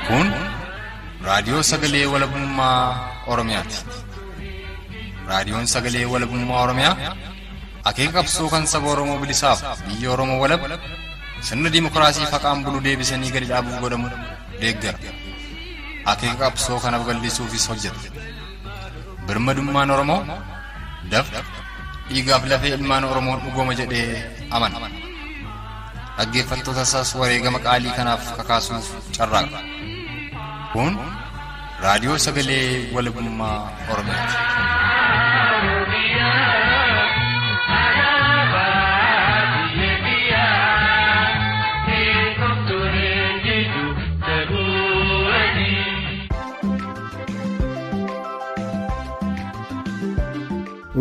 Kun raadiyoo sagalee walabummaa Oromiyaati. Raadiyoon sagalee walabummaa Oromiyaa akeeka qabsoo kan saba Oromoo bilisaaf biyya Oromoo walab sirna dimookiraasii faqaan bulu deebisanii gadi dhaabuuf godhamu deeggara. Akeeka qabsoo kana babal'isuufis hojjeta. Birmadummaan Oromoo dafqa dhiigaaf lafee ilmaan Oromoon dhugooma jedhee amana. Dhaggeeffattoota isaas wareegama qaalii kanaaf kakaasuuf carraaqa. Kun raadiyoo sagalee walabummaa Oromiyaati.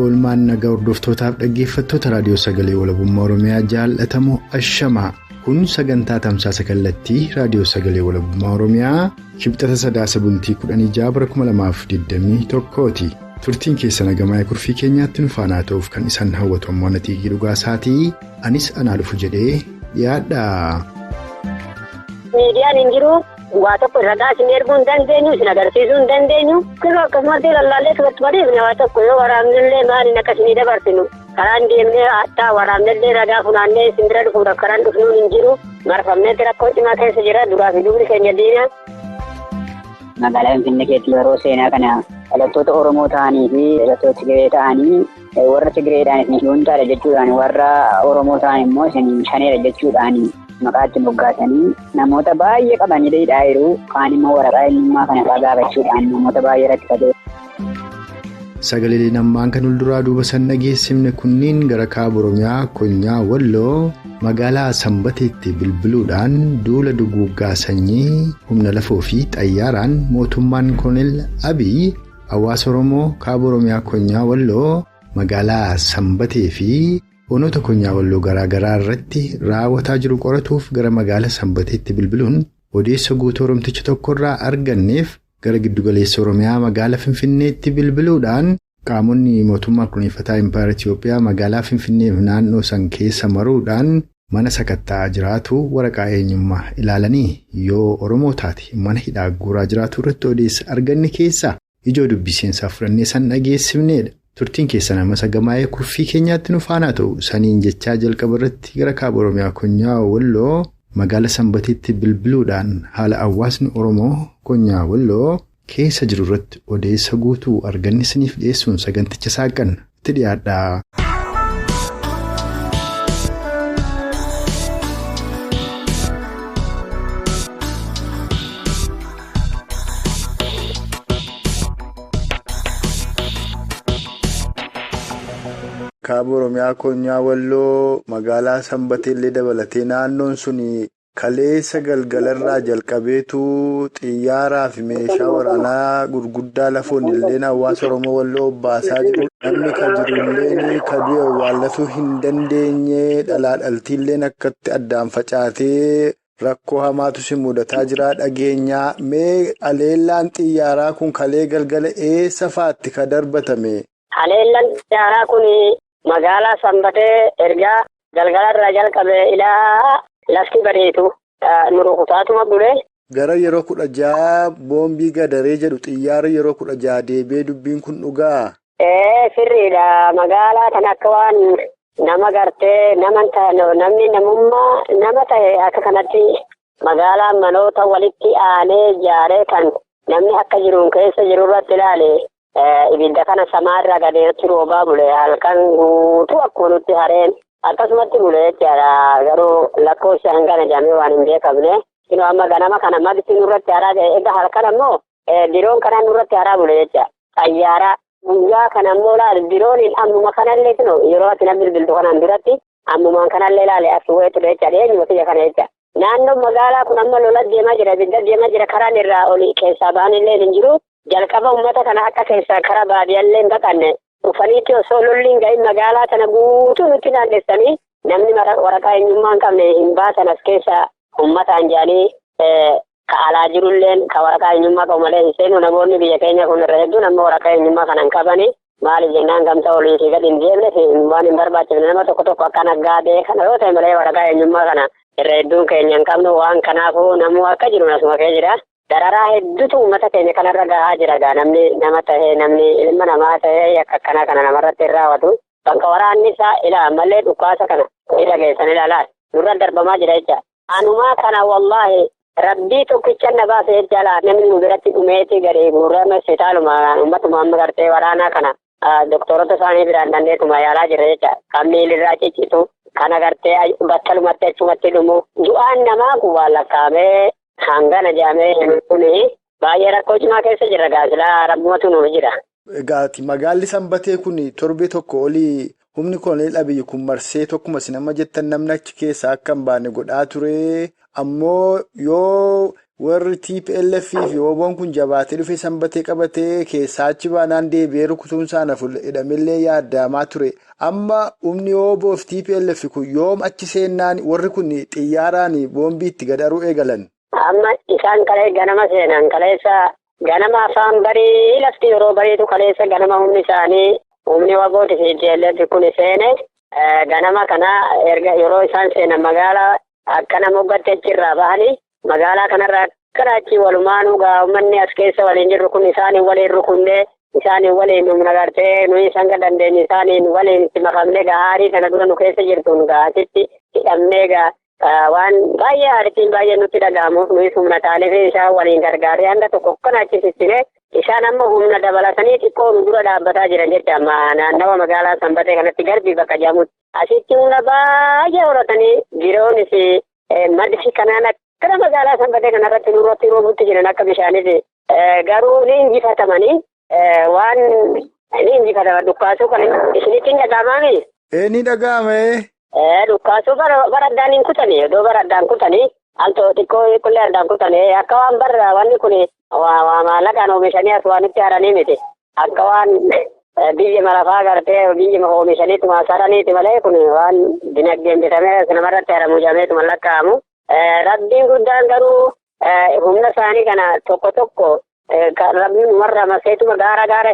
Oolmaan nagaa hordoftootaaf dhaggeeffattoota raadiyoo sagalee walabummaa Oromiyaa jaallatamoo ashamaa kun sagantaa tamsaasa kallattii raadiyoo sagalee walabummaa Oromiyaa kibxata sadaasa bultii 16 bara 2021ti. Turtiin keessa nagamaa kurfii keenyaatti nu faanaa ta'uuf kan isaan hawwatu ammoo Natiigii Dhugaasaatii anis anaa dhufu jedhee dhiyaadha. Miidiyaan hin jiru. Waa tokko ragaa isin erguu hin dandeenyu, isin agarsiisuu hin dandeenyu. Kun akkasumatti lallaallee tubattumanii waa tokko yoo waraabnellee maaliin akka isinii dabarsinu. Karaan deemnee hattaa waraabnellee ragaa funaannee isin bira dhufuudhaaf karaan dhufnuun hin jiru. Marfamneetti rakkoo cimaa keessa jira. Duraa fi duubni keenya diina. Magaalaa Finfinnee keessatti yeroo seenaa kana dhalattoota Oromoo ta'anii fi dhalattoota Tigree ta'anii warra Tigreedhaan isin dhuunfaadha jechuudhaan warra Oromoo ta'an immoo isin shaneedha jechuudhaan maqaa itti moggaasanii namoota baay'ee qabanii hidhaa jiru. Kaan immoo waraqaa eenyummaa kana fa'aa gaafachuudhaan namoota baay'ee rakkisate. Sagaleen ammaan kan duraa duuba san dhageessifne kunniin gara kaaba Oromiyaa Konyaa Walloo magaalaa Sanbateetti bilbiluudhaan duula duguuggaa sanyii humna lafoo fi xayyaaraan mootummaan Koloneel Abiy hawaasa Oromoo kaaba Oromiyaa Konyaa Walloo magaalaa Sanbatee fi onoota Konyaa Walloo garaagaraa irratti raawwataa jiru qoratuuf gara magaalaa Sanbateetti bilbiluun odeessa guutuu Oromticha tokkorraa arganneef. Gara giddugaleessa Oromiyaa magaalaa Finfinneetti bilbiluudhaan qaamonni mootummaa kunuunfataa Impaayera Itiyoophiyaa magaalaa Finfinneef naannoo san keessa maruudhaan mana sakatta'aa jiraatu waraqaa eenyummaa ilaalanii yoo Oromoo taate mana hidhaa guuraa jiraatu irratti odeessa arganne keessaa ijoo dubbiseensaa fudhannee san dhageessifnedha. Turtiin keessan amma sagamaa'ee kurfii keenyaatti nu faanaa ta'u saniin jechaa jalqaba irratti gara kaaba Oromiyaa Konyaa Walloo magaalaa Sanbateetti bilbiluudhaan haala hawaasni Oromoo Konyaa Walloo keessa jiru irratti odeessa guutuu arganne isiniif dhiyeessuun saganticha saaqanna itti dhiyaadha. Kaaba Oromiyaa Konyaa Walloo magaalaa Sanbateellee dabalatee naannoon sun kaleessa galgalarraa jalqabeetu xiyyaaraa fi meeshaa waraanaa gurguddaa lafoon illee hawaasa Oromoo Walloo baasaa jiru. Namni kan jirullee kan du'e awwaallatuu hin dandeenye dhalaa dhaltiillee akkatti addaan facaatee rakkoo hamaatu si mudataa jira dhageenyaa. Mee haleellaan xiyyaaraa kun kalee galgala eessa fa'aatti kan darbatame? Haleellaan xiyyaaraa kun magaalaa Sanbatee ergaa galgalarraa jalqabe ilaa lafti bareetu nu rukutaatuma bule. Gara yeroo 16 boombii gadaree jedhu xiyyaara yeroo 16 deebi'ee dubbiin kun dhugaa? Sirriidha. Magaalaa kan akka waan nama gartee namni namummaa nama ta'e akka kanatti magaalaa manoota walitti aanee ijaaree kan namni akka jiruun keessa jiru irratti ilaale. Ibidda kana samaarraa gadeetti roobaa bule halkan guutuu akkuma nutti hareen akkasumatti bule jechaadha. Garuu lakkoofsi hangana jedhamee waan hin beekamne. Yeroo amma ganama kana maqsi nurratti haraa ta'e egaa halkan ammoo diroon kanaan nurratti haraa bule jecha. Xayyaara guyyaa kana ammoo laal dirooniin ammuma kanallee yeroo ati na bilbiltu kanaan duratti ammumaan kanallee laale as wayii ture jecha eenyuma kiyya kana jecha. Naannoon magaalaa kun amma lola deemaa jira ibidda deemaa jira karaan irraa olii keessaa ba'anillee hin jiru. Jalqaba uummata kana akka keessaa karaa baadiyyaallee hin baqanne dhufaniitti osoo lolli hin gahin magaalaa kana guutuu nutti naannessanii namni waraqaa eenyummaa hin qabne hin baasan as keessa uummataan jedhanii ka alaa jirulleen ka waraqaa eenyummaa qabu malee hin seenu namoonni biyya keenya kun irra hedduun amma waraqaa eenyummaa kana hin qabani maaliif jennaan gamtaa olii fi gadi hin deemne waan hin barbaachifne nama tokko tokko akka naggaadee kana yoo ta'e malee waraqaa eenyummaa kana irra hedduun keenya hin qabnu waan kanaafuu namuu akka jiru asuma kee jira. Dararaa hedduutu uummata keenya kanarra gahaa jira gaa namni nama tahee namni ilma namaa tahee akka akkanaa kana namarratti hin raawwatu. Bakka waraanni isaa ilaa ammallee dhukaasa kana ila geessan ilaalaa nurra darbamaa jira jecha. Anumaa kana wallaahi rabbii tokkicha na baase jecha laa namni nu biratti dhumeeti gadi guurame sitaaluma uummatuma amma gartee waraanaa kana doktorota isaanii biraan dhanneetuma yaalaa jira jecha. Kan miilirraa ciccitu kana gartee battalumatti achumatti dhumu du'aan namaa kun waan lakkaa'amee hangana jedhamee kuni baay'ee rakkoo cimaa keessa jira gaasilaa rabbumatu nuuf jira. Egaa magaalli Sanbatee kun torbee tokko olii humni koloneel Abiyyi kun marsee tokkuma isin amma jettan namni achi keessaa akka hin baane godhaa ture. Ammoo yoo warri TPLF fi OBO'n kun jabaatee dhufee Sanbatee qabatee keessaa achi baanaan deebi'ee rukutuun isaan hafu hidhamillee yaadamaa ture. Amma humni OBO fi TPLF kun yoom achi seennaan warri kun xiyyaaraan boombii itti gadaruu eegalan? Amma isaan kalee ganama seenan kaleessa ganama afaan barii lafti yeroo bariitu kaleessa ganama humni isaanii humni wabooti fi TPLF kun seene ganama kana erga yeroo isaan seenan magaalaa akkana moggaatti achirraa bahanii magaalaa kanarraa akkana achi walumaanuu gaa uummanni as keessa waliin jirru kun isaaniin waliin rukunnee isaaniin waliin humna gartee nuyi isaan kan dandeenye isaaniin waliin itti makamnee gaa aarii kana dura nu keessa jirtuun gaa asitti hidhamnee gaa waan baay'ee aaritiin baay'ee nutti dhaga'amuuf nuyi humna taanee fi isaan waliin gargaarree hanga tokko akkana achi sissinee isaan amma humna dabalatanii xiqqoo nu dura dhaabbataa jiran jecha amma naannawa magaalaa Sanbatee kanatti garbii bakka jedhamutti asitti humna baay'ee horatanii biroonis maddi kanaan akkana magaalaa Sanbatee kanarratti nurratti roobutti jiran akka bishaaniif garuu ni injifatamanii waan ni injifataman dhukkaasuu kan isinitti hin dhaga'amaami? Ni dhaga'ame. Dhukkaasuu bara addaan hin kutanii iddoo bara addaan kutanii altoo xiqqoo qullee addaan kutanii akka waan barra wanni kun waa maallaqaan oomishanii as waan itti haranii miti akka waan biyya malafaa gartee biyya oomishaniituma saraniiti malee kun waan dinagdeen bitamee as namarratti haramu jedhameetuma lakkaa'amu. Rabbiin guddaan garuu humna isaanii kana tokko tokko rabbiin warra maseetuma gaara gaara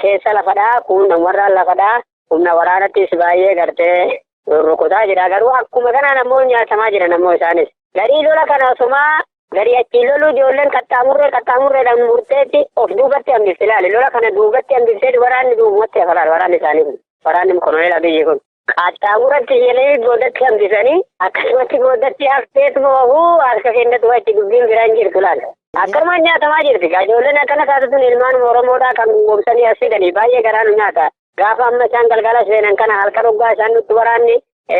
keessa lafadhaa kun warra lafadhaa humna waraanattis baay'ee gartee rukutaa jira garuu akkuma kanaan ammoo nyaatamaa jiran ammoo isaanis garii lola kana osumaa garii achiin loluu ijoolleen qaxxaamurreedhaan murteetti of duubatti hambifte ilaali lola kana duubatti hambifteeti waraanni duubumatti hafa waraanni isaanii kun waraanni koloneel Abiyyi kun qaxxaamuratti jedhanii boodatti hambisanii akkasumatti boodatti hafteetuma huu harka kennatu achi dubbiin biraa hin jirtu laala. Akkanumaan nyaatamaa jirti ijoolleen akkana taatu ilmaan Oromoodhaa kan gowwoomsanii as fidanii baay'ee garaa nu nyaata. Gaafa amma isaan galgala seenan kana halkan hoggaa isaan nutti waraanni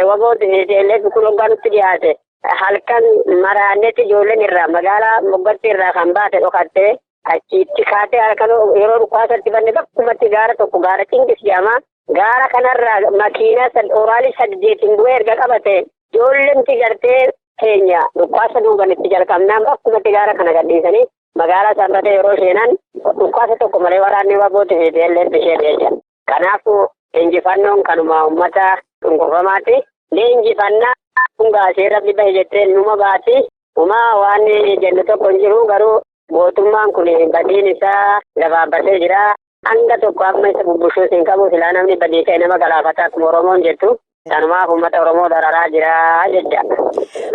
wabooti illee kun hoggaa nutti dhiyaate halkan maraannetti ijoolleen irraa magaalaa moggatti irraa kan baate dhokattee achitti kaatee halkan yeroo dhukaasatti banne bakkumatti gaara tokko gaara cinqis jedhama. Gaara kanarraa makiinaa oraalii 8 bu'ee erga qabate ijoolleen gartee keenya dhukaasa duuban itti jalqabnaan bakkumatti gaara kana gadhiisanii magaalaa Sanbatee yeroo seenan dhukaasa tokko malee waraanni wabooti fi illee ishee jecha. Kanaafuu injifannoon kanuma uummata cunqurfamaati. Ni injifannaa kun gaasee rabbi bahe jettee numa baati. Uumaa waan jennu tokko hin jiru garuu mootummaan kun badiin isaa gabaabbatee jira. Hanga tokko amma isa bubbushuus hin qabu silaa namni badii ta'e nama galaafata akkuma Oromoon jettu. Kanumaaf uummata Oromoo dararaa jira jecha.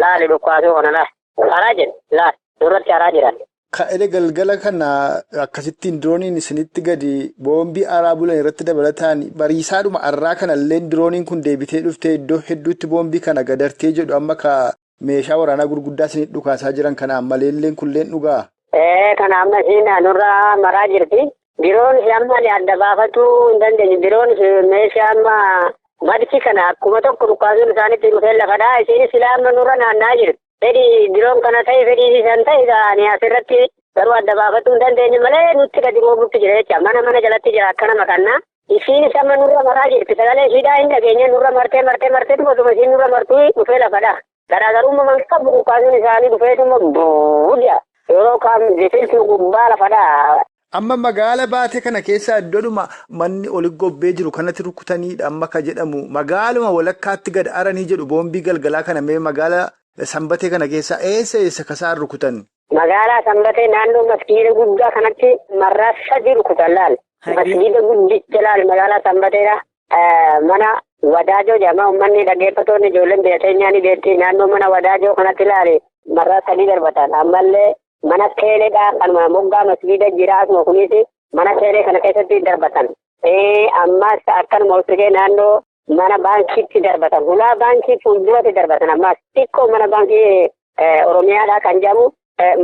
Laali dhukkaasuu kana laali. Haraa jedhu laali nurratti haraa jiran. Ka'ee galgala kana akkasittiin dirooniin isinitti gadi boombii araa bulan irratti dabalataan bariisaadhuma arraa kanallee dirooniin kun deebitee dhuftee iddoo hedduutti boombii kana gadartee jedhu amma ka meeshaa waraanaa gurguddaa isinitti dhukaasaa jiran kana ammaleelleen kulleen dhugaa. Kana amma isiin nurraa maraa jirti. Biroon amma adda baafatuu hin dandeenye. Biroon meeshaa amma maddi kana akkuma tokko dhukaasuun isaanitti dhufee lafadhaa isiin silaa amma nurra naanna'aa jirti. Fedhii biroon kana ta'e fedhii isaan ta'e ani asirratti garuu adda baafatuu hin dandeenye malee nutti gadi roobutti jira jecha mana mana jalatti jira akkana makannaa isiin amma nurra maraa jirti sagalee ishiidhaa hin dhageenye nurra martee martee martee dhufetuma isiin nurra martuu dhufee lafadha garaagarummaa man qabu dhukaasuun isaanii dhufeetuma buudhiya yeroo kaan biqiltuu gubbaa lafadha. Amma magaala baatee kana keessaa iddoodhuma manni oli gobbee jiru kanatti rukutaniidha amma ka jedhamu magaaluma walakkaatti gad aranii jedhu boombii galgalaa kana mee magaala Sanbatee kana keessaa eessa eessa kasaan rukutan? Magaalaa Sanbatee naannoo maskiida guddaa kanatti marraa 3 rukutan laal. Maskiida guddicha laal magaalaa Sanbateedha. Mana Wadaajoo jedhama uummanni dhaggeeffattoonni ijoolleen biyya keenyaa ni beekti naannoo mana Wadaajoo kanatti laali marraa 3 darbatan. Ammallee Mana teeleedhaa kanuma moggaa masgiida jira asuma kunis mana teelee kana keessatti darbatan. Ammas akkanuma hojjetee naannoo mana baankiitti darbatan. Hulaa baankii fuulduratti darbatan. Ammas xiqqoo mana baankii Oromiyaadhaa kan jedhamu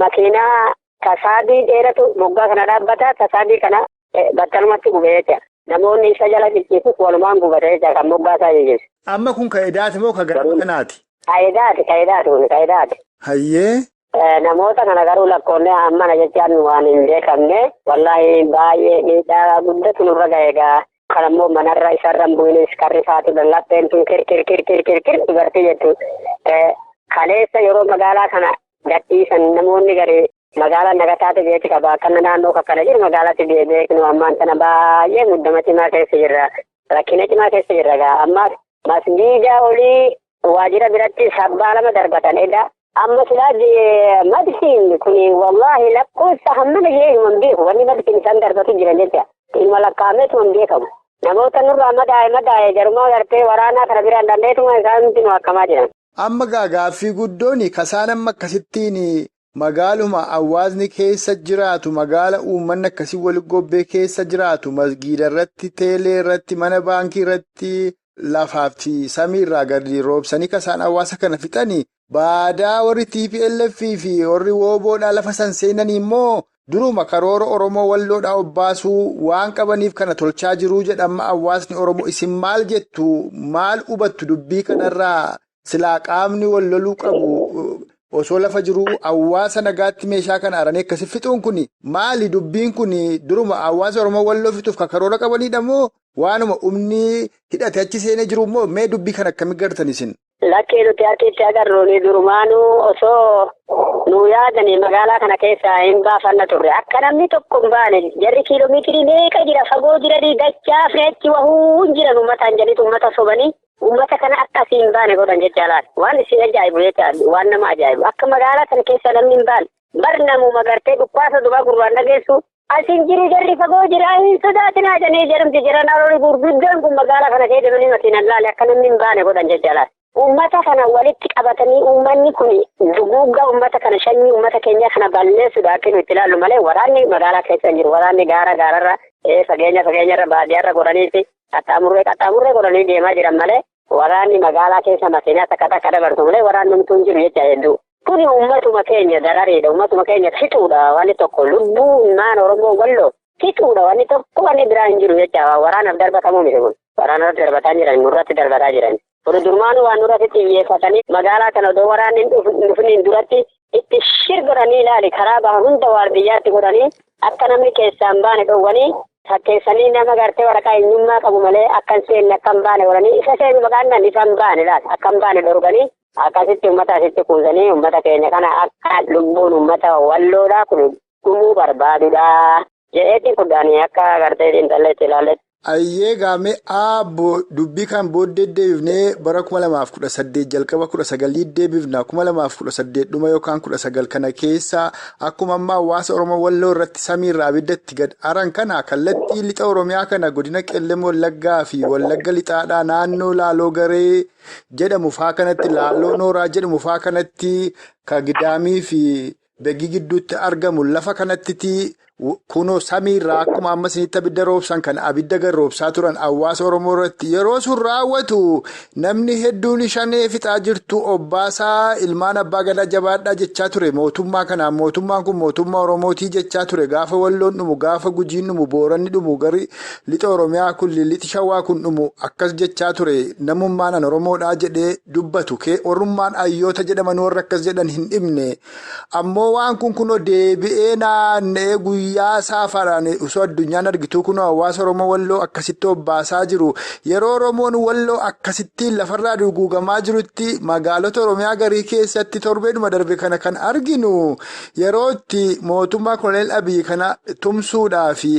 makiinaa tasaabii dheeratu moggaa kana dhaabbata. Tasaabii kana battalumatti gubee jecha. Namoonni isa jala cicciisus walumaan gubate jecha kan moggaa isaa jijjiisu. Amma kun ka edaati moo ka gara kanaati? Ka edaati, ka edaati kun ka edaati. Hayyee. Namoota kana garuu lakkoofne hammana jechaan waan hin beekamne wallaahi baay'ee miidhaa guddatu nurra ga'e egaa. Kan ammoo manarra isarra hin bu'inis karri isaatu lallapheen tun kir kir kir kir kir kir dubartii jettu. Kaleessa yeroo magaalaa kana gadhiisan namoonni gari magaalaa nagataatu jeetti qaba. Akkana naannoo kakkana jiru magaalaatti beeknu ammaan tana baay'ee muddama cimaa keessa jirra. Rakkina cimaa keessa jirra egaa. Ammaas masgiida olii waajjira biratti sabbaa lama darbatan edaa. Amma silaa madfiin kun wallaahi lakkoofsa hammana jireenyuma hin beeku. Wanni madfiin isaan darbatu jiran jecha. Ilma lakkaa'ameetuma hin beekamu. Namoota nurraa madaa'e madaa'e jarumaa gartee waraanaa kana biraan dandeetuma isaanitti nu akkamaa jiran. Amma gaaffii guddoon kasaan amma akkasittiin magaaluma hawaasni keessa jiraatu magaala uummanni akkasii wal gobbee keessa jiraatu masgiida irratti teelee irratti mana baankii irratti lafaa fi samiirraa gadi roobsanii kasaan hawaasa kana fixanii baadaa warri TPLF fi warri wooboodhaa lafa san seenanii immoo duruma karoora Oromoo walloodhaa obbaasuu waan qabaniif kana tolchaa jiruu jedhama hawaasni Oromoo isin maal jettu maal hubattu dubbii kanarraa silaa qaamni wal loluu qabu osoo lafa jiruu hawaasa nagaatti meeshaa kana aranii akkasi fixuun kun maali dubbiin kun duruma hawaasa Oromoo walloo fixuuf kan karoora qabanidha moo waanuma humni hidhate achi seenee jiru immoo mee dubbii kana akkamitti gartan isin? Lakkee nuti harkitti agarru ni durumaanuu osoo nu yaadanii magaalaa kana keessaa hin baafanna turre. Akka namni tokko hin baane jarri kiiloomeetirii meeqa jira fagoo jiranii dachaa fe'achi wahuu hin jiran uummataan jedhaniitu uummata sobanii uummata kana akka asii hin baane godhan jecha laata. Waan isin ajaa'ibu jecha waan nama ajaa'ibu. Akka magaalaa kana keessaa namni hin baane bar namuma gartee dhukkaasa dubaa gurraan dhageessu asin jiru jarri fagoo jira hin sodaatinaa jedhanii jedhamti jiran aroori gurguddaan kun magaalaa kana keessa deemanii makiinaan laale akka namni hin baane godhan jecha laata. Uummata kana walitti qabatanii uummanni kun duguuggaa uummata kana sanyii uummata keenya kana balleessuudha akka nuti ilaallu malee waraanni magaalaa keessa hin jiru. Waraanni gaara gaararra fageenya fageenyarra baadiyyaarra godhaniiti qaxxaamurree qaxxaamurree godhanii deemaa jiran malee waraanni magaalaa keessa makiinaa takka takka dabarsu malee waraanni homtuu hin jiru jecha hedduu. Kuni uummatuma keenya darariidha. Uummatuma keenya fixuudha wanni tokko lubbuu ilmaan Oromoo walloo fixuudha wanni tokko wanni biraa hin jiru jecha waraanaaf darbatamuu miti kun. Waraanarratti darbataa jiran nurratti darbataa jiran. Kun durmaanuu waan nurratti xiyyeeffatanii magaalaa kana odoo waraanni hin dhufiniin duratti itti shir godhanii ilaali karaa bahan hunda waardiyyaatti godhanii akka namni keessaa hin baane dhoowwanii fakkeessanii nama gartee waraqaa eenyummaa qabu malee akka hin seenne akka hin baane godhanii isa seenu maqaan isa hin baane laata akka hin baane dhorganii akkasitti uummata asitti kuusanii uummata keenya kana akka lubbuun uummata walloodhaa kun dhumuu barbaadudha jedheetti fudhanii akka gartee xiinxalleetti ilaalletti. Ayyee gaamee aabbo dubbii kan booddee deebifnee bara 2018 jalqaba 19 deebifna 2018 dhuma yookaan 19 kana keessa akkuma ammaa hawaasa Oromoo walloo irratti samiirraa abiddatti gad aran kana kallattii lixa Oromiyaa kana godina Qellem Wallaggaa fi Wallagga lixaadhaa naannoo Laaloo Garee jedhamu faa kanatti Laaloo Nooraa jedhamu faa kanatti ka Gidaamii fi Beggii gidduutti argamu lafa kanatti. Kunoo samiirraa akkuma amma isinitti abidda roobsan kan abidda gad roobsaa turan hawaasa Oromoo irratti yeroo sun raawwatu namni hedduun shanee fixaa jirtu obbaasaa ilmaan abbaa gadaa jabaadhaa jechaa ture mootummaa kanaan mootummaan kun mootummaa Oromootii jechaa ture gaafa walloon dhumu gaafa gujiin dhumu booranni dhumu gari lixa Oromiyaa kun lixi shawaa kun dhumu akkas jechaa ture namummaan an Oromoodhaa jedhee dubbatu warrummaan hayyoota jedhaman warra akkas jedhan hin dhibne ammoo waan kun kunoo deebi'ee naanna'ee guyyaa. Guyyaa saafaadhaan osoo addunyaan argitu kun hawaasa Oromoo walloo akkasitti obbaasaa jiru. Yeroo Oromoon walloo akkasittiin lafarraa duguugamaa jirutti magaalota Oromiyaa garii keessatti torbeedhuma darbe kana kan arginu yeroo itti mootummaa Koloneel Abiyyi kana tumsuudhaa fi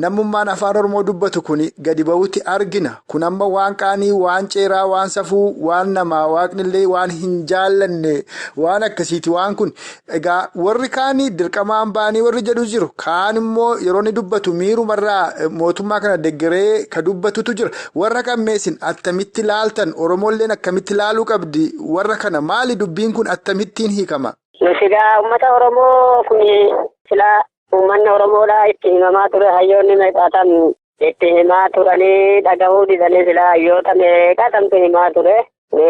namummaan afaan Oromoo dubbatu kun gadi ba'utti argina. Kun amma waan qaanii, waan ceeraa, waan safuu, waan namaa, waaqnillee waan hin jaallanne waan akkasiiti waan kun. Egaa warri kaanii dirqamaan ba'anii warri jedhu jiru. Kaan immoo yeroo inni dubbatu miirumarraa mootummaa kana deggeree ka dubbatutu jira. Warra kammeessin attamitti laaltan Oromoolleen akkamitti laaluu qabdi? Warra kana maali dubbiin kun akkamittiin hiikama? Nuti egaa uummata Oromoo kun silaa uummanni Oromoodhaa itti himamaa ture hayyoonni meeqaatam itti himaa turanii dhagahuu didanii silaa hayyoota meeqaatamtu himaa ture.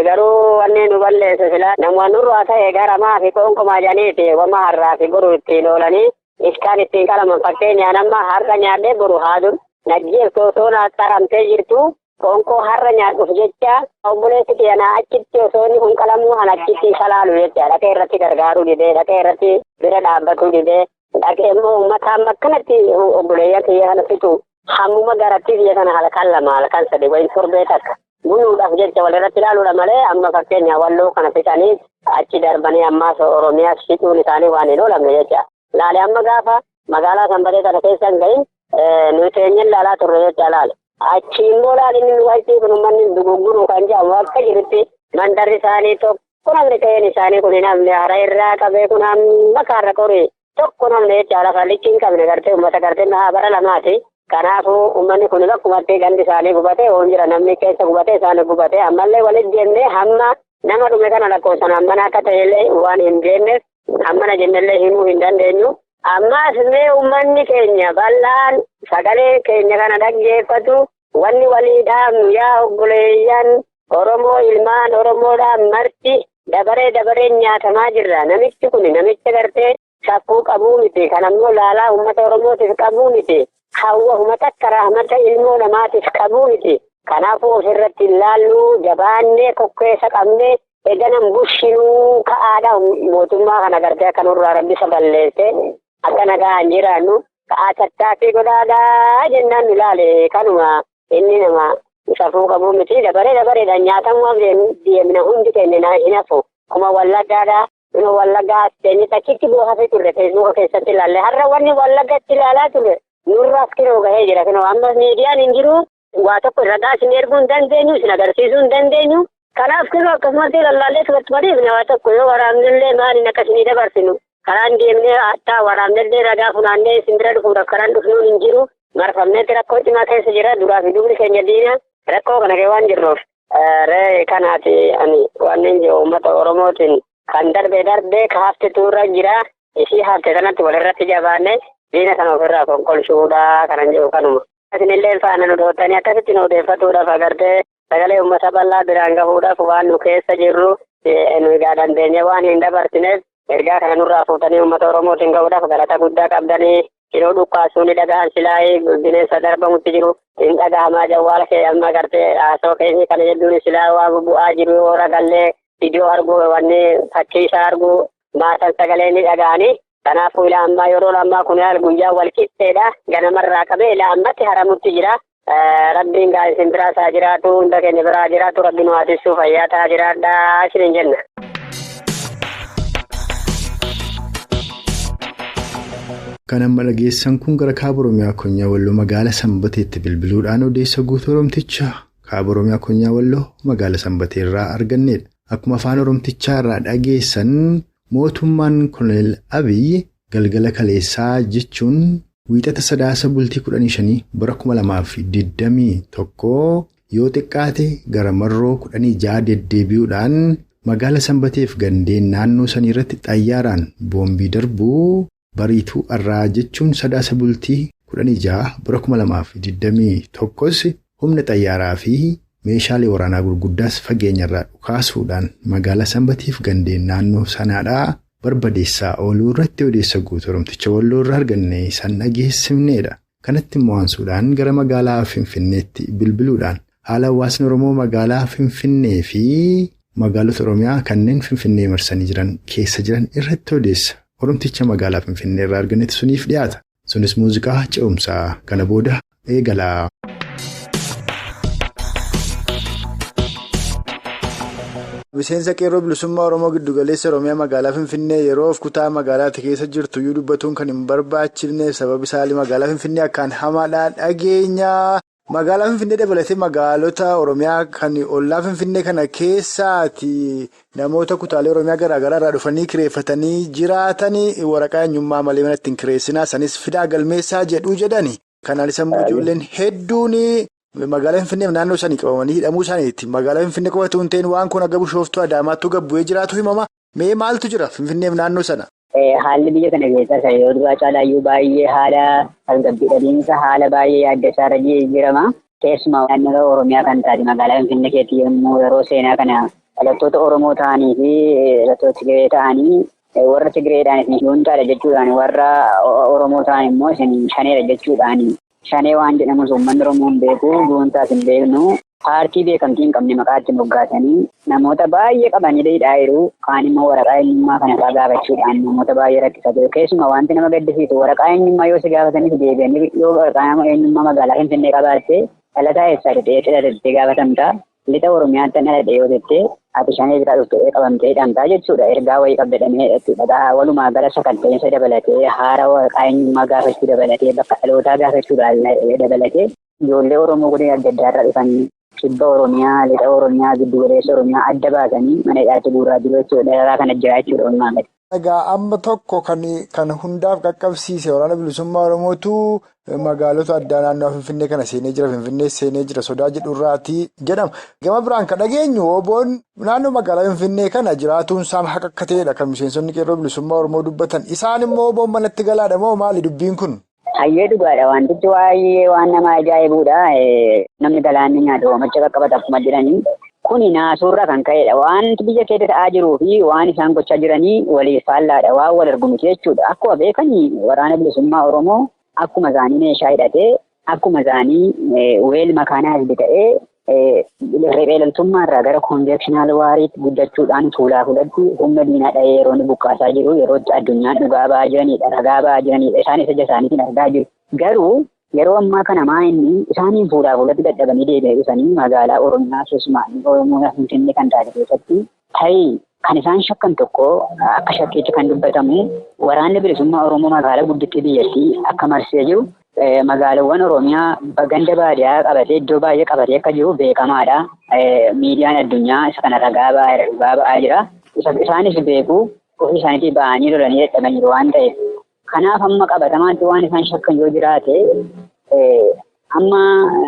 Garuu wanni nu balleesse silaa namoonni nurraa ta'e garamaa fi qoonqomaa jedhaniiti wama har'aa fi boru ittiin oolanii iskaan ittiin qalaman fakkeenyaan amma har'a nyaadhee boru haadun najjeeftu osoo naa qaramtee jirtu qoonqoo har'a nyaadhuuf jecha obboleessi kiyya naa achitti osoo inni kun qalamuu kan achitti isa laalu jecha dhaqee irratti gargaaruu didee dhaqee irratti bira dhaabbatuu didee dhaqee immoo uummata amma akkanatti obboleeyyan kiyya kana fitu hammuma garatti kiyya kana halkan lama halkan sadi wayin torbee takka buluudhaaf jecha walirratti ilaaluudha malee amma fakkeenya walloo kana fixanii achi darbanii ammaas Oromiyaas fixuun isaanii waan hin oolamne jecha. Laale amma gaafa magaalaa Sanbatee kana keessa hin gahin nuyi teenyeen laalaa turre jecha laale. Achi immoo laale inni nu achi kun uummanni dugugguruu kan jedhamu akka jirutti mandarri isaanii tokko namni ta'een isaanii kun hin hafne hara irraa qabee kun hamma kaarra qorii tokko namni jecha lafa lichi hin qabne gartee uummata gartee bara lamaati. Kanaafuu uummanni kun bakkumatti gandi isaanii gubatee oon jira namni keessa gubatee isaanii gubatee ammallee walitti deemnee hamma nama dhume kana lakkoofsan hammana akka ta'ellee waan hin beekneef hammana jennellee himuu hin dandeenyu. Ammaas mee uummanni keenya bal'aan sagalee keenya kana dhaggeeffatu wanni walii dhaabnu yaa obboleeyyan Oromoo ilmaan Oromoodhaan marti dabaree dabareen nyaatamaa jirra. Namichi kun namicha gartee safuu qabuu miti. Kanammoo laalaa uummata Oromootiif qabuu miti. Hawwa takka rahmata ilmoo namaatiif qabuu miti. Kanaafuu ofirratti ilaalluu jabaannee kokkeessa qabnee eganan bushinuu ka'aadha mootummaa kana gartee akka nurraa rabbisa balleesse akka nagaa hin jiraannu ka'aa tattaaffii godhaadhaa jennaan nu ilaale kanuma inni nama safuu qabuu miti dabaree dabareedhaan nyaatamuuf deemna hundi keenya hin hafu. Kuma wallaggaadhaa kuma wallaggaa teenye achitti bu'aa turre feesbuuka keessatti ilaalle har'a wanni wallaggatti ilaalaa turre nurraas kinoo gahee jira kinoo amma miidiyaan hin jiru waa tokko ragaa isin erguu hin dandeenyu isin agarsiisuu hin dandeenyu kanaaf kinoo akkasumatti lallaallee tubattumadiifne waa tokko yoo waraabnillee maaliin akkasinii dabarsinu karaan deemnee hattaa waraabnillee ragaa funaannee isin bira dhufuudhaaf karaan dhufnuun hin jiru marfamneetti rakkoo cimaa keessa jira duraa fi dubri keenya diina rakkoo kana kee waan jirruuf ree kanaati ani waan hin jiru uummata Oromootiin kan darbee darbee kaaftetu irra jira isii hafte kanatti walirratti jabaanne diina kana ofirraa konkolchuudha kanan jedhu kanuma. Isinillee faana nu dhootanii akkasitti nu odeeffatuudhaaf agartee sagalee uummata bal'aa biraan gahuudhaaf waan nu keessa jirru nu egaa dandeenye waan hin dabarsineef ergaa kana nurraa fuutanii uummata Oromootiin gahuudhaaf galata guddaa qabdanii yeroo dhukkaasuu ni dhagahan silaayee bineensa darbamutti jiru hin dhagahamaa jawwaala kee amma agartee haasoo keessa kana jedhuun silaa waan bu'aa jiru yoo ragallee viidiyoo arguu wanni fakkii isaa arguu maasan sagalee ni dhagahanii. Kanaafuu ilaa ammaa yeroo ammaa kun guyyaa wal qixxeedha. Ganamarraa qabee ilaa ammatti haramutti jira. Rabbiin gaa isin biraa isaa jiraatu hunda keenya biraa jiraatu rabbi nu haasisuu fayyaa ta'aa jiraadhaa isin jenna. Kan amma dhageessan kun gara kaaba Oromiyaa Konyaa Walloo magaalaa Sanbateetti bilbiluudhaan odeessa guutuu Oromticha kaaba Oromiyaa Konyaa Walloo magaalaa Sanbateerraa argannedha. Akkuma afaan Oromtichaa irraa dhageessan mootummaan Koloneel Abiyyi galgala kaleessaa jechuun wiixata sadaasa bultii 15 bara 2021 yoo xiqqaate gara marroo 16 deddeebi'uudhaan magaalaa Sanbateef gandeen naannoo sanii irratti xayyaaraan boombii darbuu bariituu irraa jechuun sadaasa bultii 16 bara 2021 humna xayyaaraa fi meeshaalee waraanaa gurguddaas fageenyarraa dhukaasuudhaan magaalaa Sanbateef gandeen naannoo sanaadhaa barbadeessaa ooluu irratti odeessa guutuu Oromticha Walloo irraa arganne san dhageessifneedha. Kanatti immoo aansuudhaan gara magaalaa Finfinneetti bilbiluudhaan haala hawaasni Oromoo magaalaa Finfinnee fi magaalota Oromiyaa kanneen Finfinnee marsanii jiran keessa jiran irratti odeessa. Oromticha magaalaa Finfinnee irraa argannetti suniif dhiyaata. Sunis muuziqaa ce'umsaa kana booda eegala. Miseensa qeerroo bilisummaa Oromoo giddugaleessa Oromiyaa magaalaa Finfinnee yeroof kutaa magaalaatti keessa jirtu iyyuu dubbatuun kan hin barbaachifneef sababi isaalii magaalaa Finfinnee akkaan hamaadhaan dhageenya. Magaalaa Finfinnee dabalatee magaalota Oromiyaa kan ollaa Finfinnee kana keessaati namoota kutaalee Oromiyaa garaagaraa irraa dhufanii kireeffatanii jiraatanii waraqaa eenyummaa malee mana ittiin kireessinaa sanis fidaa galmeessaa jedhu jedhani. Kanaanis immoo ijoolleen hedduun magaalaa Finfinneef naannoo isaanii qabamanii hidhamuu isaaniitti. Magaalaa Finfinnee qofatu hin ta'in waan kun akka Bishooftuu Adaamaattuu gabbu'ee jiraatu himama. Mee maaltu jira Finfinneef naannoo sana? Haalli biyya kana keessaa yeroo duraa caalaayyuu baay'ee haala tasgabbii dhabiinsa haala baay'ee yaaddessaa irra jijjiirama. Keessumaa naannoo Oromiyaa kan taate magaalaa Finfinnee keessatti yommuu yeroo seenaa kana dhalattoota Oromoo ta'anii fi dhalattoota Tigree ta'anii warra Tigreedhaan isin juntaadha jechuudhaan warra Oromoo ta'an immoo isin shaneedha jechuudhaan shanee waan jedhamus uummanni Oromoo hin beeku, juntaas hin beeknu. Paartii beekamtii hin qabne maqaa itti moggaasanii namoota baay'ee qabanii hidhaa jiru. Kaan immoo waraqaa eenyummaa kana fa'aa gaafachuudhaan namoota baay'ee rakkisaa jiru. Keessumaa wanti nama gaddisiisu waraqaa eenyummaa yoo si gaafataniif deebi'anii yoo waraqaa eenyummaa magaalaa Finfinnee qabaatte dhalataa eessaa jettee dhalattee gaafatamta. Lixa Oromiyaatti dhaladhe yoo jettee ati shanee biraa dhuftee qabamtee hidhamtaa jechuudha. Ergaa wayii qabda dhamee jechuudha. Walumaa gala sakalteensa dabalatee haara waraqaa eenyummaa gaafachuu dabalatee bakka dhalootaa gaafachuu dabalatee ijoollee Oromoo godina adda addaa irraa dhufanii kibba Oromiyaa, lixa Oromiyaa, giddu galeessa Oromiyaa adda baasanii mana hidhaatti guuraa jiru jechuudha. Dararaa kana jira jechuudha walumaa galatti. Egaa amma tokko kan hundaaf qaqqabsiise waraana bilisummaa Oromootu magaalota addaa naannoo Finfinnee kana seenee jira, Finfinnee seenee jira sodaa jedhurraatii jedhama. Gama biraan kan dhageenyu oboon naannoo magaalaa Finfinnee kana jiraatuun isaa haqa akka ta'edha kan miseensonni qeerroo bilisummaa Oromoo dubbatan. Isaan immoo oboon manatti galaadha moo maali dubbiin kun? Hayyee dhugaadha. Wantichi waa'ee waan nama ajaa'ibuudha. Namni galaanni nyaatu hoomacha qaqqabata akkuma jedhanii. Kuni naasuurraa kan ka'edha. Wanti biyya keessa ta'aa jiruu fi waan isaan gochaa jiranii waliif faallaadha. Waan wal argu miti jechuudha. Akkuma beekanii waraana bilisummaa Oromoo akkuma isaanii meeshaa hidhatee akkuma isaanii weel makaanaas ta'ee riphee loltummaa irraa gara konveekshinaal waariitti guddachuudhaan fuulaa fuulatti humna diinaa dha'ee yeroo inni buqqaasaa jiru yeroo itti addunyaan dhugaa ba'aa jiranidha, ragaa ba'aa jiranidha. Isaanis ija isaaniitiin argaa jiru. Garuu yeroo ammaa kana maa inni isaaniin fuulaa fuulatti dadhabanii deebi'ee dhufanii magaalaa Oromiyaa keessumaa Oromiyaa Finfinnee kan taate keessatti tarii kan isaan shakkan tokko akka shakkiitti kan dubbatamu waraanni bilisummaa Oromoo magaalaa guddittii biyyattii akka marsee jiru magaalawwan Oromiyaa ganda baadiyyaa qabatee iddoo baay'ee qabatee akka jiru beekamaadha. Miidiyaan addunyaa isa kana ragaa ba'aa jira. Isaanis beeku ofii isaaniitii ba'anii lolanii dadhabaniiru waan ta'eef. Kanaaf amma qabatamaatti waan isaan shakkan yoo jiraate amma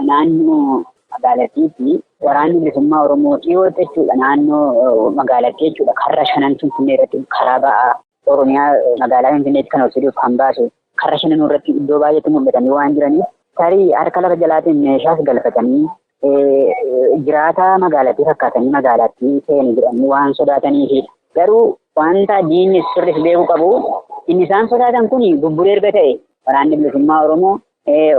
naannoo magaalattiitti waraanni bilisummaa Oromoo dhiyootti jechuudha naannoo magaalattii jechuudha karra shanan Finfinnee irratti karaa ba'aa Oromiyaa magaalaa Finfinneetti kan ol fiduuf kan baasu karra shananuu irratti iddoo baay'eetti mul'atanii waan jiraniif tarii harka lafa jalaatiin meeshaas galfatanii jiraataa magaalattii fakkaatanii magaalattii seenu jedhanii waan sodaataniifidha. Garuu wanta diinni sirris beekuu qabu inni isaan sodaatan kun bubburee erga ta'e waraanni bilisummaa Oromoo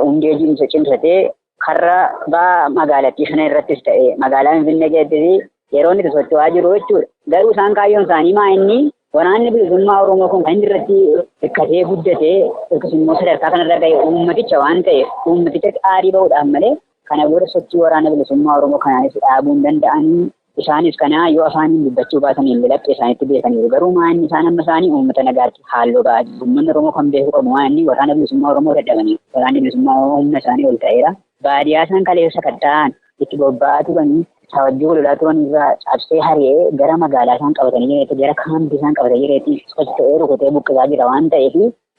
hundee cimsatee karra ba'aa magaalattii sana irrattis ta'e magaalaa Finfinnee keessatti yeroo inni socho'aa jiru jechuudha. Garuu isaan kaayyoon isaanii maa inni waraanni bilisummaa Oromoo kun kan inni irratti hirkatee guddatee yookiis immoo sadarkaa kanarra ga'e uummaticha waan ta'eef uummaticha aarii ba'uudhaan malee kana booda sochii waraana bilisummaa Oromoo kanaanis dhaabuu hin danda'anii. Isaanis kana yoo afaaniin dubbachuu baataniin laphee isaaniitti beekaniiru. Garuu maa inni isaan amma isaanii uummata nagaatti halluu ba'aa jiru. Uummanni Oromoo kan beeku qabu maa inni waraana bilisummaa Oromoo dadhabanii. Waraanni bilisummaa Oromoo humna isaanii ol ta'eera. Baadiyyaa isaan kaleessa katta'an itti bobba'aa turanii kabajjuu lolaa turan irraa cabsee hari'ee gara magaalaa isaan qabatanii jireetti gara kaampii isaan qabatanii jireetti socho'ee rukutee buqqisaa jira waan ta'eef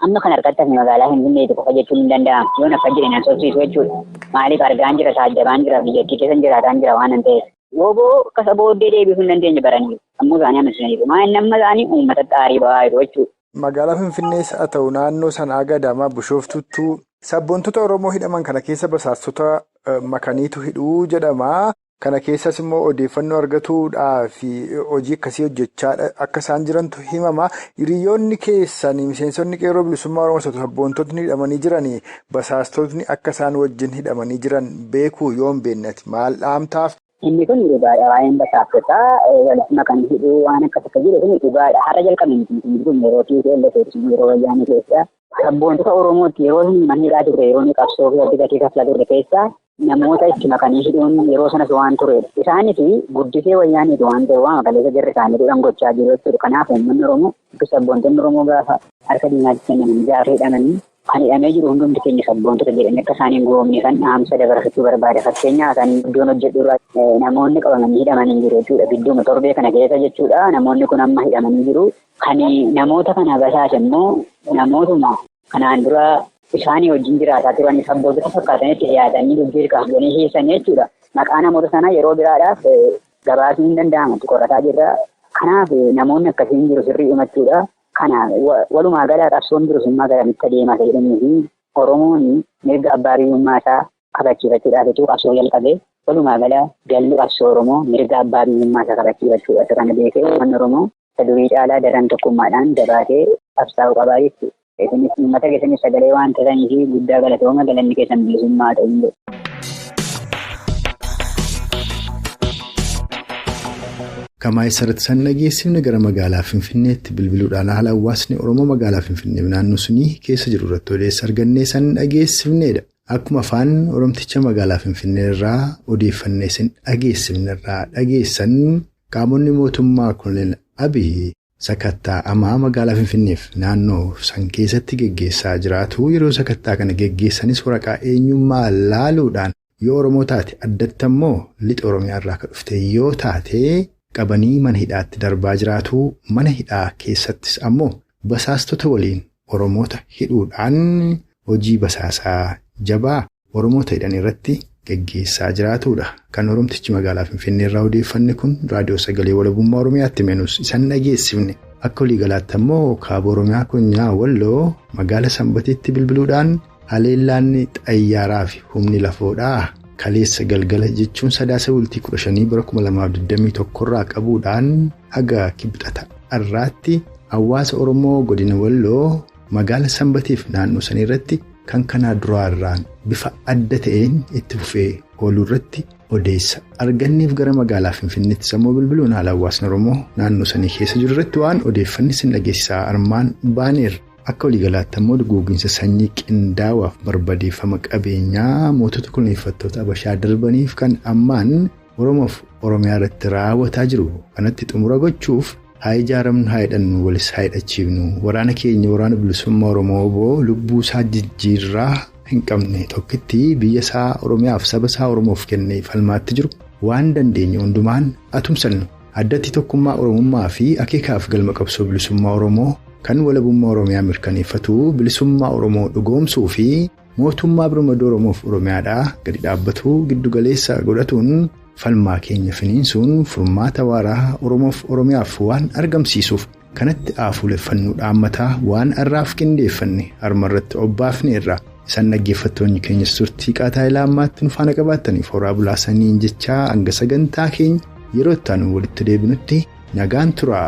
amma kan harkatti hafe magaalaa Finfinneetti qofa jechuun hin danda'amu. Yoon akka jedhe nan sobsiisu jechuudha. Maaliif argaan jira, taajjabaan jira, biyyattii keessa jiraataan jira waan ta'eef. Wooboo akkasa booddee deebisuu hin dandeenye baraniiru. Sammuu isaanii amansiisaniiru. Maa inni amma isaanii uummata xaarii ba'aa jiru jechuudha. Magaalaa Finfinnees haa ta'u naannoo sana Adaamaa Bishooftuuttu sabboontota Oromoo hidhaman kana keessa basaastota makaniitu hidhuu jedhama. Kana keessas immoo odeeffannoo argatuudhaaf hojii akkasii hojjechaa akka isaan jirantu himama. Hiriyoonni keessan miseensonni qeerroo bilisummaa Oromoo sabboontotni hidhamanii jiranii basaastotni akka isaan wajjin hidhamanii jiran beekuu yoo hin beeknati maal dhaamtaaf? Inni kun dhugaadha. Waa'een basaastotaa walitti makanii hidhuu waan akkas akka jiru kun dhugaadha. Har'a jalqabne miti kun yeroo TPLF yeroo wayyaanee keessa sabboontota Oromootti yeroo inni mana hidhaa turre yeroo inni qabsoo keessatti gatii kaffalaa turre keessa namoota itti makanii hidhuun yeroo sanas waan turedha. Isaanis guddisee wayyaaniitu waan ta'eef waan kaleessa jirri isaanii godhan gochaa jiru jechuudha. Kanaaf uummanni Oromoo sabboontonni Oromoo gaafa harka diinaatti kennamanii gaafa hidhamanii kan hidhamee jiru hundumti keenya sabboontota jedhanii akka isaaniin goomne kan dhaamsa dabarfachuu barbaada. Fakkeenyaaf kan iddoon hojjedhu irraa namoonni qabamanii hidhamanii jiru jechuudha. Gidduuma torbee kana keessa jechuudha. Namoonni kun amma hidhamanii jiru. Kan namoota kana basaase immoo namootuma kanaan dura isaanii wajjin jiraataa turan sabboontota fakkaatanitti dhiyaatanii dubbii hirkaafanii hiisan jechuudha. Maqaa namoota sanaa yeroo biraadhaaf gabaasuun hin danda'amu. Qorataa jirra. Kanaaf namoonni akkasiin jiru sirrii himachuudha. Kana walumaa gala qabsoon bilisummaa garamitti adeemaa jedhanii fi Oromoon mirga abbaa biyyummaa isaa kabachiifachuudhaaf qabsoo jalqabe. Walumaa gala galli qabsoo Oromoo mirga abbaa biyyummaa isaa kabachiifachuudha. Isa kana beekee uummanni Oromoo isa durii caalaa daran tokkummaadhaan jabaatee qabsaa'uu qabaa jechuudha. Isinis uummata keessanis sagalee waan ta'aniif guddaa galatooma galanni keessan bilisummaa ta'u. Kamaa isarratti san dhageessifne gara magaalaa Finfinneetti bilbiluudhaan haala hawaasni Oromoo magaalaa Finfinnee naannoo sunii keessa jiru irratti odeessa argannee san dhageessifnedha. Akkuma afaan Oromticha magaalaa Finfinnee irraa odeeffannee san dhageessifne irraa dhageessan qaamonni mootummaa Koloneel Abiy sakatta'amaa magaalaa Finfinneef naannoo san keessatti geggeessaa jiraatu. Yeroo sakattaa kana geggeessanis waraqaa eenyummaa laaluudhaan yoo Oromoo taate addatti ammoo lixa Oromiyaa irraa kan dhufte yoo taate qabanii mana hidhaatti darbaa jiraatu. Mana hidhaa keessattis ammoo basaastota waliin Oromoota hidhuudhaan hojii basaasaa jabaa Oromoota hidhan irratti geggeessaa jiraatudha. Kan Oromtichi magaalaa Finfinnee irraa odeeffanne kun raadiyoo sagalee walabummaa Oromiyaatti meenus isaan dhageessifne. Akka waliigalaatti ammoo kaaba Oromiyaa konyaa Walloo magaala Sanbateetti bilbiluudhaan haleellaan xayyaaraa fi humni lafoodhaa kaleessa galgala jechuun sadaasa bultii 15 bara 2021 irraa qabuudhaan haga kibxata har'aatti hawaasa Oromoo godina Walloo magaala Sanbateef naannoo sanii irratti kan kanaa duraarraan bifa adda ta'een itti fufee ooluu irratti odeessa arganneef gara magaalaa Finfinneetti sammuu bilbiluun haala hawaasni Oromoo naannoo sanii keessa jiru irratti waan odeeffanni sin dhageessisaa armaan baaneerra. Akka waliigalaatti ammoo duguuginsa sanyii qindaawaaf barbadeeffama qabeenyaa mootota koloneeffattoota Abashaa darbaniif kan ammaan Oromoof Oromiyaa irratti raawwataa jiru kanatti xumura gochuuf haa ijaaramnu, haa hidhannu, walis haa hidhachiifnu. Waraana keenya waraana bilisummaa Oromoo oboo lubbuu isaa jijjiirraa hin qabne tokkitti biyya isaa Oromiyaaf saba isaa Oromoof kennee falmaatti jiru waan dandeenye hundumaan atumsannu. Addatti tokkummaa Oromummaa fi akeekaaf galma qabsoo bilisummaa Oromoo kan walabummaa Oromiyaa mirkaneeffatu bilisummaa Oromoo dhugoomsuu fi mootummaa birmaduu Oromoof Oromiyaadhaa gadi dhaabbatu giddugaleessa godhatuun falmaa keenya finiinsuun furmaata waaraa Oromoof Oromiyaaf waan argamsiisuuf kanatti aafuuleffannuu dhaammataa waan har'aaf qindeeffanne harma irratti obbaafneerra. Isaan dhaggeeffattoonni keenyas turtii qaataa ilaa ammaatti nu faana qabaattaniif horaa bulaasaniin jechaa hanga sagantaa keenya yeroo itti aanu walitti deebinutti nagaan turaa.